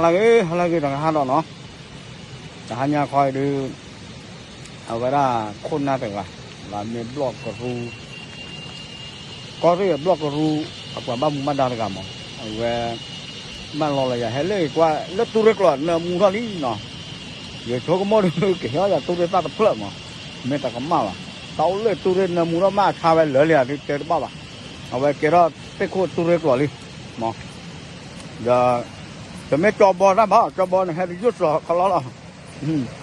ဟါလၢအဂ့ၤ ဟါလၢအဂ့ၤတဟါဒီးနီၤ, တဟါညါခီအံၤဒုး အဝဲဒၣ်ခိၣ်နၢ်တဂၤ လၢမ့ၢ်ဘျီၣ်ကရူ ကီၢ်ရ့ၣ်အဘျီၣ်ကရူ အပှၤဘၣ်မူဘၣ်ဒါတဂၤမး အဝဲ ဘၣ်လီၤလၢယၤဟဲလၢကွၢ်လၢတူၢ်ရ့ၣ်ကျိာ်နၢမူထီၣ်လံနီၤ, ယဆိကမိၣ်ဒုး ကဟဲအီၣ်ယၤတူၢ်ရ့ၣ်သၣ်တဖျၢၣ်မး, မ့ၢ်တကမၣ်ဘၣ်, တၢ်အိၣ်လၢတူၢ်ရ့ၣ်နၢမူထီၣ်မးအဆါဝဲလၢာ်လံဧါဒုးတဲတဘၣ်ဘၣ်, အဝဲကဲထီၣ်သ့ၣ်ခိၣ်တူၢ်ရ့ၣ်ကျိာ်လံမး, ဒီး တမ့ၢ်ကၠီဘီတၢ်ဘၣ် ကၠီဘီန့ၣ်ဟဲတယိၣ်စီၤခီလီလီၤ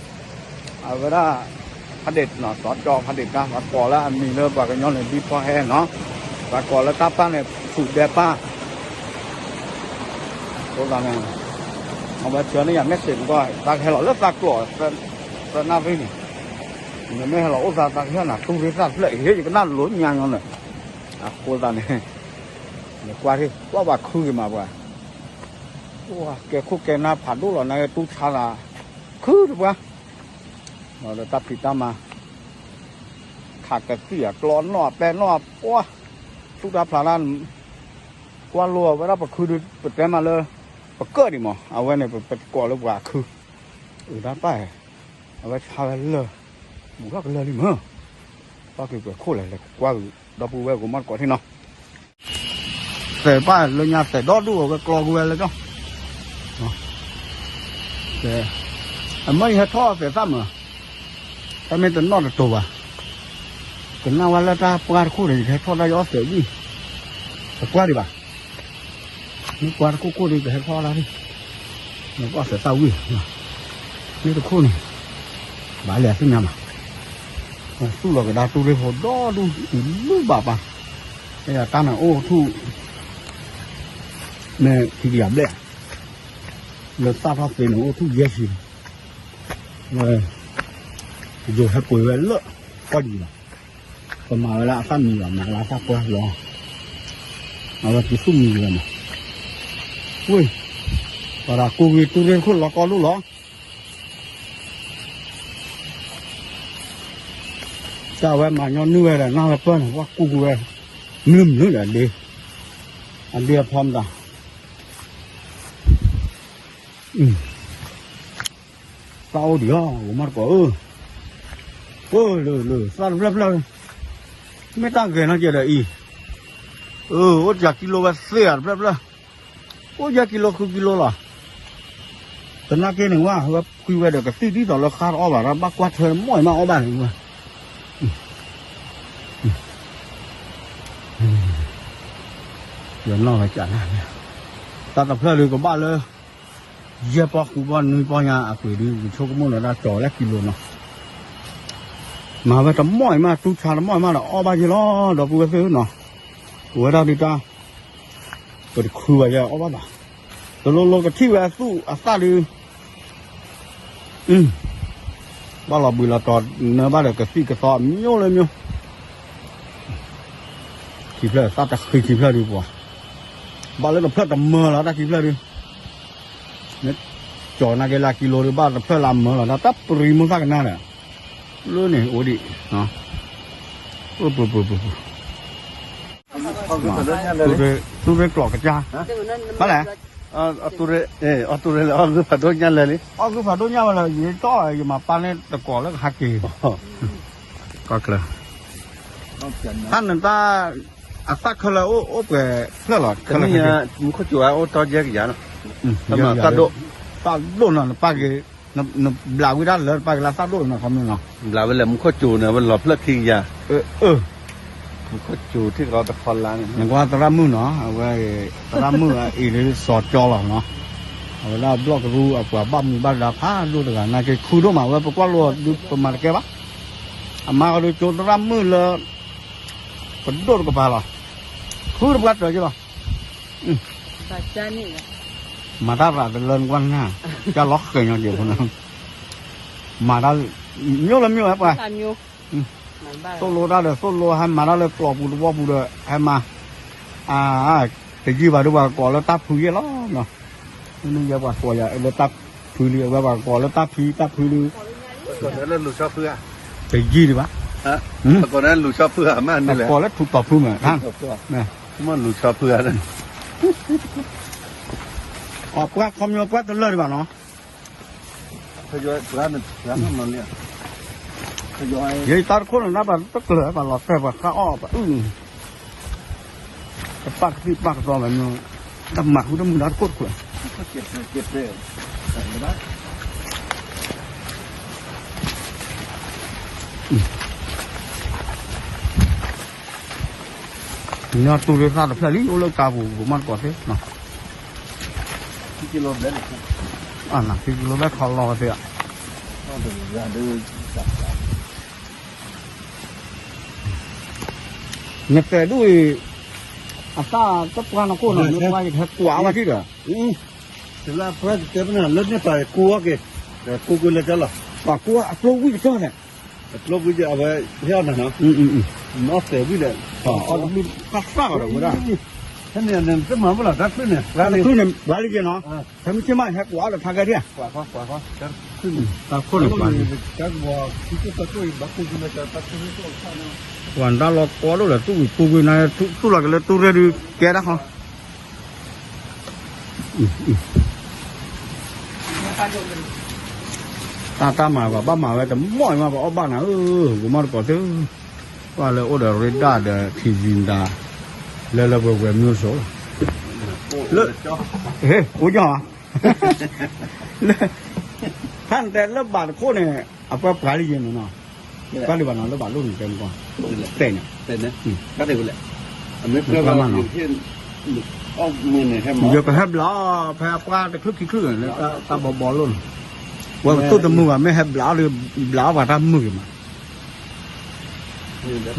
အဝဲဒၣ် ဖးဒ့ၣ်နီၤ စီၤကၠီဖးဒ့ၣ်တၢ် ပှၤကိးလၢအမံၤလၢပှၤကညီန့ၣ် ဒ်ဖီဟဲနီၤ, ပှၤကိးလၢတၢ်ပၢ်န့ၣ် ဖူးဒဲပၢ်, အဃိသတးန့ၣ် အဝဲဆှၢန့ၢ်ယၤ message မ့ၢ်ကီး သးကဟဲလီၤလၢသးကျိာ် သရၣ်နၣ်ရံၣ်န့ၣ်, နမ့ၢ်ဟဲလီၤအိၣ်သး သးကဟဲနၤတူၢ်ရ့ၣ်သၣ်တဖျၢၣ်အံၤ ယကနၣ်လိၤညါညီနုၢ်, အဃိသတးန့ၣ် နကွၢ်ထံၣ် ကွၢ်ပှၤခုဂ့ၤမးပှၤ ကဲခိၣ်ကဲနၢ်ဖးဒိၣ်လီၤ နကတူၢ်ဆါသး ခုတပှၢ်, ဒီးတၢ်ဖံးတၢ်မၤ ခးကသံၣ်အကျီနီၣ်အပဲနီၣ်အပှၢ်, သူၣ်တၢ်ဖျးတၢ်, ကွၢ်လိအဝဲဒၣ်ပခုဒုး ပတဲမးလၢ ပကၢၣ်ဒံးမး အဝဲန့ၣ် ပကိးလၢပှၤခု, အုးတၢ်ပၢ်, အဝဲဆါဝဲလၢာ်, ဘူးထီၣ်ကလၢာ်လံမး, ပၣ်က့ၤပှဲၤခိၣ်လဲၣ် လဲၤကွၢ်ကွံာ် ဒီပုၢ်ဝဲၢ်ကမီၣ်တကိးထံၣ်နီၤ သဲးပၢ်လၢညါသဲးဒီဒူၣ်အဝဲကျီကွံာ်ဝဲလၢကီၢ်, အမ့ၢ်ယဟဲထီၣ်သဲးသၣ်မး, တၢ်မ့ၢ်တနီၣ်တတိၤဘၣ်, ကနၣ်ဝဲလၢတၢ်ပှၢ်တခိၣ်န့ၣ် ယကဟဲထီၣ်တၢ်ယအီၣ်သဲးဝံၣ်, တပှၢ်ဒံးဘၣ်, မ့ၢ်ပှၢ်တခိၣ်ခိၣ်ဒီး ကဟဲထီၣ်တၢ်ဒံး, နကအီၣ်သဲးသၣ်ဝံၣ်, မ့ၢ်တခိၣ်န့ၣ်, ဘၣ်လဲၤသ့ၣ်ညါမး, သူၣ်လီၤကဒါတူၢ်ရ့ၣ်ဖိဒီဒူၣ်အံၤလူၢ်ဘၣ်ပၢ်, အဲၣ်တၢ်န့ၣ်အိၣ်ထူၣ် မ့ၢ်ခံကယၤဘျဲၣ်, လၢသၣ်ထီၣ်သ့န့ၣ် အိၣ်ထူၣ်ယဲၢ်ဆံ, ဝဲ, ယိၤဟဲပှ့ၤဝဲလၢ ကီၢ်ဒံးလီၤ, ပမၤဝဲလၢအသၣ်မံၤလီၤ မၤလၢအသၣ်ပှၢ်လီၤ, အဝဲက့ၤသူၣ်မံၤဝဲမး, ဝ့ၢ်, ပှၤဒၣ်ကူဂ့ၤတူၢ်ရ့ၣ်ခိၣ်လီၤကီၢ်လိၣ်လီၤ တၢ်ဝဲမၤညီနုၢ်ဝဲဒီး နၢ်ဝဲပၢၢ်န့ၣ် ပှၤကူကူဝဲ, မနုၤမနုၤဒီးအဒ့, အဒ့အဖီမတၤ, သၣ်အိၣ်ဒံးအီၤ ဂီၤမီၢ်တကိးဧၢ, အိၣ်လၢလၢ သၣ်တဖျၢၣ်ဖျၢၣ်, မ့ၢ်တၢ်ဂဲၤနီၢ်ကဲဒီးအံၤ, အိၣ်တယၤကံလိဝဲသ့ဧါတဖျၢၣ်ဖျၢၣ်, အိၣ်ယဲၢ်ကံလိဃုကံလိလီၤ သနာ်က့န့ၣ်ဝဲ ဝဲဖှံဝဲဒီးကသံၣ်ဒ်သိးလၢဃါတအီၣ်ဘၣ် ဘၣ်ကွၢ်ထွဲမီၢ်အံၤမးအီၣ်ဘၣ်န့ၣ်ဝဲ, ယနီၢ်ဝဲကနၣ်, တၢ်တဖျၢၣ်ဒုးကဘၣ်လၢ ယဲၢ်ပီၢ်ဃုပီၢ်နွံပီၢ်ညါအပှ့ၤဒုး ယဆိကမိၣ်လၢတၢ်ကၠီၤလၢကံလိနီၤ, မၤဝဲတမီၢ်အံၤမး တူၢ်ဆါတမီၢ်အံၤမးဒီးအီၣ်ဘၣ်ယဲၢ်လီၤ ဒီပုၢ်ဝဲၢ်သ့ၣ်ဧၢနီၤ, ပဝဲဒၣ်ဒုးတၢ် ပတခုဘၣ်ယဲၢ်အီၣ်ဘၣ်ဘၣ်, တလိၤလိၤကထံၣ်ဝဲအသူၣ်အသၣ်ဒုး ဘၣ်လီၤဘှံးလီၤတီၤနၢဘၣ်ဒီးကသံၣ်ကသီအမျိုးလၢမျိုး, ခံဖျၢၣ်သၣ်တဃံခံဖျၢၣ်ဒုးပှၤ, ဘၣ်လၢတဖျၢၣ်တမၢလီၤတၢ်ခံဖျၢၣ်ဒုး, မ့ၢ်ကၠီၤနာ်က့လၢကံလိဒုး ဘၣ်တဖျၢၣ်လၢအမၢလီၤ တၢ်ပရံမိၢ်သၣ်ကနါဒီး, လၢန့ၣ်အိၣ်ဒံး, ပပပပပ သူၣ်ရ့ၣ်ကျိာ်ကစၢ်, ဘၣ်လဲၣ်, အီၣ်သူၣ်ရ့ၣ်လၢအီၣ်ဂုၢ်ဖးဒိၣ်ညါလဲၣ်လံ, အီၣ်ဂုၢ်ဖးဒိၣ်ညါဝဲလၢ ယတီၢ်ယမၤပာ်န့ၢ်တကိးလၢကဟးက့ၤ, ကီၢ်ချၢ, တၢ်နတၢ်, အသၣ်ခဲလၢာ်အိၣ်အိၣ်ပှဲၤဖျၢၣ်လီၤ, ခဲလၢာ်, မူခိၣ်စူၤအိၣ်တီယဲၢ်ကယၤနီၤ, သၣ်ဒိၣ်, သၣ်ဒိၣ်နီၤ နပာ်က့ၤ နဘျးဝံၤတၢ်လၢတပာ်က့ၤလၢသၣ်ဒိၣ်နီၤ ခီမ့ၢ်နီၤ, ဘျးဝဲလဲၣ် မူခိၣ်စူၤန့ၣ် ဝဲလီၤဖျၢၣ်ခံကယၤ, မူခိၣ်စူၤထံၣ်ကီတခီလါန့ၣ် နကွၢ်သရၣ်မုၣ်နီၤ အဝဲ, သရၣ်မုၣ်အအံၤလၢစီၤကၠီလီၤနီၤ, အဝဲဒၣ်ဘျီၣ်ကရူအပှၤဘၣ်မူဘၣ်ဒါဖးဒိၣ်တဂၤ နာ်က့ခုဒိၣ်မး အဝဲပကွၢ်လိာ်ဒုးပမၤတကဲဘၣ်, အမါကဒုးကၠိသရၣ်မုၣ်လၢ ပဒိၣ်တကပၤလီၤ, ခုတပှၢ်တၢၢ်က့လီၤ, မၤတၢ်သးတလၢနကွၢ်နၢ်, ကၢ်လီၤဃဲၤညီက့ၤဖိနီၤ, မၤတၢ်, မျိုးလၢမျိုးဟဲပှၤ, သိၣ်လိတၢ်ဒီးသိၣ်လိ ဟဲမၤတၢ်လၢကျိာ်ပူၤတဝီပူၤဒီး ဟဲမၤ, အ, တယံာ်ဘၣ်ဒီးပှၤကကိးလၢတၢ်ဖုယဲၢ်လီၤနီၤ, မ့ၢ်ယဲပှၤကိးယၤလၢတၢ်ဖုလံ အဝဲပှၤကကိးလၢတၢ်ဖံတၢ်ဖုလံ, တယံာ်ဒံးဘၣ်, ကိးလၢထူးတီၤဖုမး, မ့ၢ်လူၤဆီဖုဂၤ, မ့ၢ်လူၤဆီဖုဂၤ, မ့ၢ်လူၤဆီဖုဂၤ, မ့ၢ်လူၤဆီဖုဂၤ, အပှၤခီပညီပှၤတလၢာ်ဒံးဘၣ်နီၤ, ယတၢ်တခိၣ်န့ၣ် နဘၣ်တကျၢၤ ဘၣ်လီၤတဲာ်ပှၤဃါအီၣ်ပှၤအုၣ်န့ၣ်, တပာ်ကသံၣ်ပာ်ကသီဘၣ်မ့ၢ်, တမၤဃူတမုာ်တၢ်တခိၣ်တခိၣ် ညီတူၢ်ရ့ၣ်သၣ်တဖျၢၣ်လံ အိၣ်လၢကါပူၤ ပမီၢ်တကိးသ့, ခံကံလိဘဲခီလီၤဝဲသ့ၣ်, နတဲဒ်အံၤ, အသၣ်တပှၢ်နီၢ်ခိၣ်နီၤ မ့ၢ်ပှၢ်ယကဟဲကွၢ်ဝဲထံၣ်ဒီး, လၢပှၢ်တဲပနၢ်လၢန့ၣ်ပှၤကိးအီၤက့ၤ, ကိးကွံာ်လၢကလီၤ, ပှၤကိးအကျိဝံၣ်ကစီၣ်န့ၣ်, အကျိဝံၣ်အဝဲဟဲအီၤနၤနီၤ, နီၢ်တဲဝံၣ်ဒီး, အီၣ်တဘျုးကသၣ်ဒီးဝဲဒၣ်, ဟဲန့ၣ်နတမၤဘူးလီၤ တၢ်ခုၣ်န့ၣ်, တၢ်ခုၣ်န့ၣ်ပှၤလံက့ၤနီၤ, ဟဲမုၢ်ဆ့ၣ်မးဟဲကွၢ်ဒီးထါကဲထံၣ်ဧါ, တၢ်ခိၣ်န့ၣ်ပှၤလံ, ပှၤနတၢ်လီၤကီဒိၣ်လဲၣ် သူၣ်ဝံၤပူၤကွံာ်နၤ သူၣ်လီၤက့ၤလၢတူၢ်ရ့ၣ်ဒုးကဲဒၣ်ဃီ တၢ်တၢ်မၤဘၣ် ဘၣ်မၤဝဲတမီၢ်အံၤမး ပအီၣ်ဘၣ်နၤဧၢ, ပမီၢ်တကိးသ့, ပှၤလၢအိၣ်ဒီးရ့ဒၣ်ဒီးထံၣ်ယံၤဒၣ်, လၢလၢပှဲၤပှဲၤမ့ၢ်စိးလီၤ, လၢ, ဟ့ၣ် ကိညါ, လၢ, ဖဲနတဲလၢဘၣ်တခိၣ်န့ၣ်, အပှၤပှၤလံယဲၢ်န့ၣ်နီၤ, ပှၤလံဘၣ်နီၤ လၢဘၣ်လိၣ်န့ၣ်တဲမကွၢ်, တဲန့ၣ်, တဲန့ၣ်, ပှၤမၤနီၤ ယကဟဲဘျးအီၤ ဖဲအပှၤတချုးခံချုးန့ၣ် တၢ်ဘီဘီလိၣ်န့ၣ်, ဝဲပသူၣ်တမုာ်ဘၣ် မ့ၢ်ဟဲဘျးအီၤဒီး ဘျးအီၤပှၤတၢ်မုာ်ဂ့ၤမး,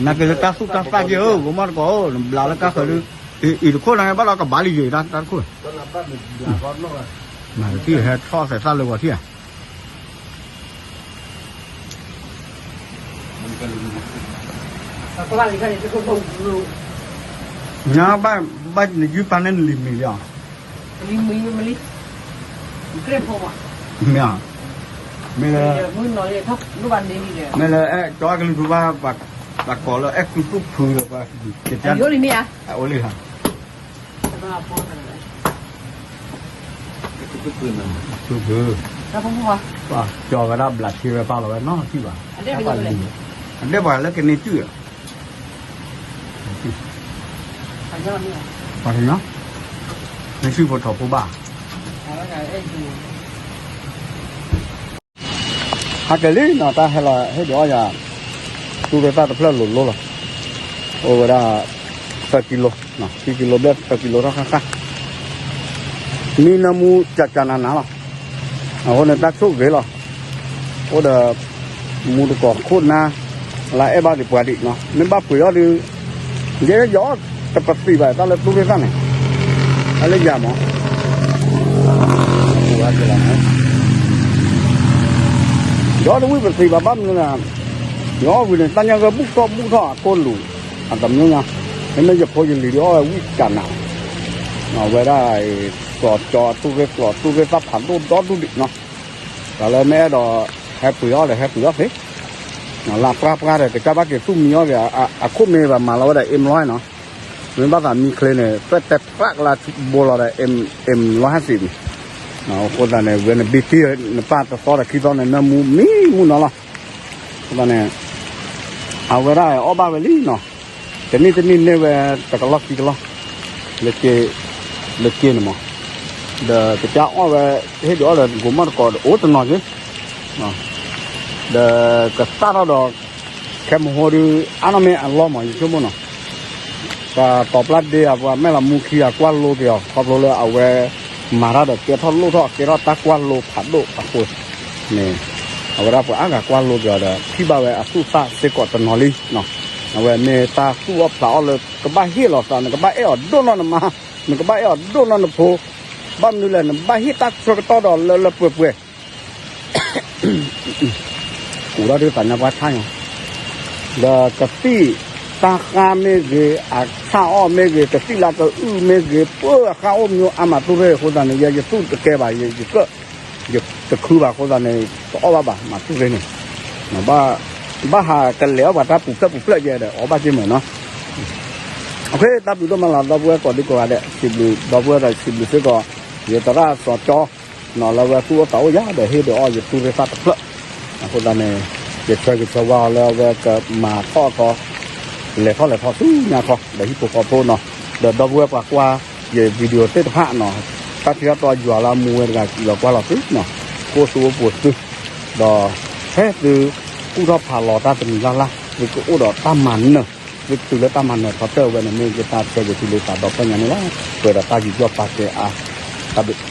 နာ်က့လၢတၢ်သူၣ်တၢ်သၣ်က့ၤဧၢ ပမီၢ်တကိးဧၢ နဘျးလၢကါဃၢၤဒီး, အံၤတခိၣ်နာ်က့ဘၣ်လီၤကဘၣ်လံယဲၢ်တၢ်တခိၣ်, မၤတထံၣ်ဟဲထီၣ်သဲးသၣ်လၢပှၤထံၣ်ဧါ ညါဘၣ်, ဘၣ်နယုၢ်ပာ်န့ၢ်နလံၤမံၤလံဧါ, မ့ၢ်ဧါ, မ့ၢ်လၢ, မ့ၢ်လၢအဲၣ်ကၠီကလုၢ်ဖုဘၣ်, ပှၤကိးလၢအဲၣ်ကုသူၣ်ဖုဒီးပှၤ, အိၣ်လံဧါ, ဖုဖု, ပှၤကၠီဝဲဒၣ်ဘျးထံဝဲပာ်လီၤဝဲနီတထံၣ်ဘၣ်, အဒဲပှၤလၢကန့ၢ်တုၣ်ဧါ ပှၤကညီ, မ့ၢ်ဆူၣ်ဖိထီၣ်ဖိဘၣ်, ဟဲက့ၤလံနီၤ တၢ်ဟဲလီၤဟ့ၣ်ဒုးအီၣ်ယၤ, တူၢ်ရ့ၣ်သၣ်တဖျၢၣ်လိၤလိၤလီၤ, အိၣ်ဝဲဒၣ်, သၢကံလိ, ခံကံလိဘျဲၣ်သၢကံလိထီၣ်ဃၣ်ဃၣ်, မံနၢမူကၠးကၠးနးနးလီၤ, အဃိန့ၣ်တၢ်ဆိၣ်ဂ့ၤလီၤ, အိၣ်ဒီး, မူတကိးခိၣ်နၢ်, လၢအဲၣ်ဘၣ်ဒံးပှၤဒံးနီၤ မ့ၢ်ဘၣ်ပှ့ၤအီၣ်ဒီး, ယဲယအီၣ်တပသံၣ်ဘၣ်တၢ်လၢတူၢ်ရ့ၣ်သၣ်န့ၣ်, တၢ်လၢယၤမး ယအီၣ်တဝံၣ်ပသံၣ်ဘၣ်ဘၣ်မနုၤလဲၣ်, ယအီၣ်ဝံၤန့ၣ် တၢ်ညၣ်ဂၢၢ်ဘူၣ်ထီၣ်ဘူၣ်ထီၣ်အကိၢ်လူၤ, အတမံၤညါ, မ့မ့ၢ်ယဖိယလံၤဒုးအီၣ်ဝဲဝံၣ်ကၠးနး, အဝဲဒၣ်, စီၤကၠီၤတူၢ်ရ့ၣ်ကျီၤတူၢ်ရ့ၣ်သၣ်ဖးဒိၣ်ဒီဒူၣ်ဒံးနီၤ, တၢ်လၢမ့ၢ်အဲၣ်ဒိး, ဟဲပှ့ၤအီၣ်ဒီးဟဲပှ့ၤအီၣ်သ့, လၢပှၢ်ပှၢ်ဒီး ကစၢ်ဘၣ်က့ၤသူၣ်မံအီၣ်က့ၤ, အခိၣ်မ့ၢ်ဘၣ်မၤလီၤဝဲဒၣ်အ့မ်လီၤနီၤ, မ့ၢ်ဘၣ်သးမံချ့န့ၣ် သၢတဲာ်ဖြးကလါဘိလီၤဒီး, အ့မ်လီၤဟဲစံးမံ, အဃိသတးန့ၣ် ဝဲနဘ့ၣ်တံၢ် နပၢ်တသီဒီးခံသီန့ၣ်နၢမူမံမူနီၤလီၤ, အဃိသတးန့ၣ်, အဝဲဒၣ်အီၣ်ဘၣ်ဝဲလံနီၤ, တနံၣ်တနံၣ်န့ၢ်ဝဲတကလီၢ်ခံကလီၢ်, လၢက့, လၢက့န့ၣ်မး, ဒီးကစၢ်အီၣ်ဝဲ, ဟ့ၣ်ဒုးအီၣ်ဒီးကိးမီၢ်တကိးအိၣ်တနီၤက့ၤ ဒီးကသၣ်ထီၣ်ဒီး, ခဲမဟိဒီး, အါနီၢ်မ့ၢ်အလီၢ်မး ယဆိကမိၣ်နီၤ, ပှၤတီၤပျၢ်ဒ့ဧါ ပှၤမဲၢ်လီၤမူခံဂၤကွၢ်လိက့ၤအီၤ ခီဖျိလၢအဝဲ, မၤတၢ်ဒီးကဲထီၣ်လိၣ်ထီၣ်ကဲထီၣ်တၢ်ကွၢ်လိဖးဒိၣ်အဃိ, န့ၣ်, အဝဲဒၣ်ပှၤအါဂၤကွၢ်လိက့ၤအီၤဒီး ထံၣ်ဘၣ်ဝဲအသူၣ်သၣ်စ့ၢ်ကီးတနီၤလံ, အဝဲမ့ၢ်တၢ်သူၣ်အီၣ်ဖျးအီၣ်လၢကဘၣ်ဟ့ၣ်လီၤသး နကဘၣ်အဲၣ်အီၤဒိၣ်နီၢ်နမါ, နကဘၣ်အဲၣ်အီၤဒိၣ်နီၢ်နဖိ, ဘၣ်မနုၤလဲၣ် နဘၣ်ဟ့ၣ်တၢ်ဆၢကတီၢ်ဒီးလၢလၢပှဲၤပှဲၤ ကူၣ်ထီၣ်ဒုးသးညါပှၢ်ထါညါ, ဒီးကသံၣ်တၢ်ဃါမ့ၢ်ဂ့ၤ အဆၣ်အီၣ်မ့ၢ်ဂ့ၤ ကသံၣ်လၢကအုၣ်မ့ၢ်ဂ့ၤ ပှၤအဃါအိၣ်မၠိအါမးတူၢ်ရ့ၣ်အဃိသတးန့ၣ် ယဲယသူၣ်တကဲဘၣ် ယက, ယတခုဘၣ်အဃိသတးန့ၣ် တအီၣ်ဘၣ်ဘၣ်မးတူၢ်ရ့ၣ်န့ၣ်, ဘၣ်ဟးကလဲၤအီၣ်ပှၤတၢ်ပူၤဖျဲးပူၤဖျဲးယဲဒီး အီၣ်ဘၣ်က့ၤမးနီၤ, အဃိတၢ်ဘျုးဒိၣ်မးလီၤ ဒီပုၢ်ဝဲၢ်ကိးဒံကိးဂၤဒဲး စံးဘျုးဒီပုၢ်ဝဲၢ်ဒီးစံးဘျုးစ့ၢ်ကီး ယသရၣ်စီၤကၠီ လၢအဝဲသူၣ်အိၣ်သးအိၣ်ယၤဒီးဟ့ၣ်ဒုးအီၣ်ယသူၣ်ရ့ၣ်သၣ်တဖျၢၣ်, အဃိသတးန့ၣ် ယဆၢဂ့ၤဆၢဝါအီၤလၢအဝဲကမၤထီၣ်ကီ လဲၤထီၣ်လဲၤထီဆူညါခီ ဒီးဟံၣ်ဖိဃီဖိနီၤ, ဒီးဒီပုၢ်ဝဲၢ်ပှၤကွၢ်ယ video သ့ၣ်တဖၣ်နီၤ, တၢ်ထံၣ်တၢ်တီယွၤလၢအမူဝဲတဂၤ က့ၤလီၤကွၢ်လီၤသုနီၤ, ကအိၣ်ဆူအိၣ်ပူၤသု, ဒီးဖဲသုကူၣ်ထီၣ်ဖးလီၤတၢ်တမံၤလၢ်လၢ် သုကအိၣ်ဒီးတၢ်မၤနၢၤ, သုကတုၤလၢတၢ်မၤနၢၤထီတၢၢ်ဝဲန့ၣ် မ့ၢ်ယတၢ်ဆၢဂ့ၤသုလၢသးဒီဖျၢၣ်ညါန့ၣ်လီၤ. ပှဲၤဒီးတၢ်ယူးယီၣ်ပာ်ကဲအါ, တၢ်ဘျုး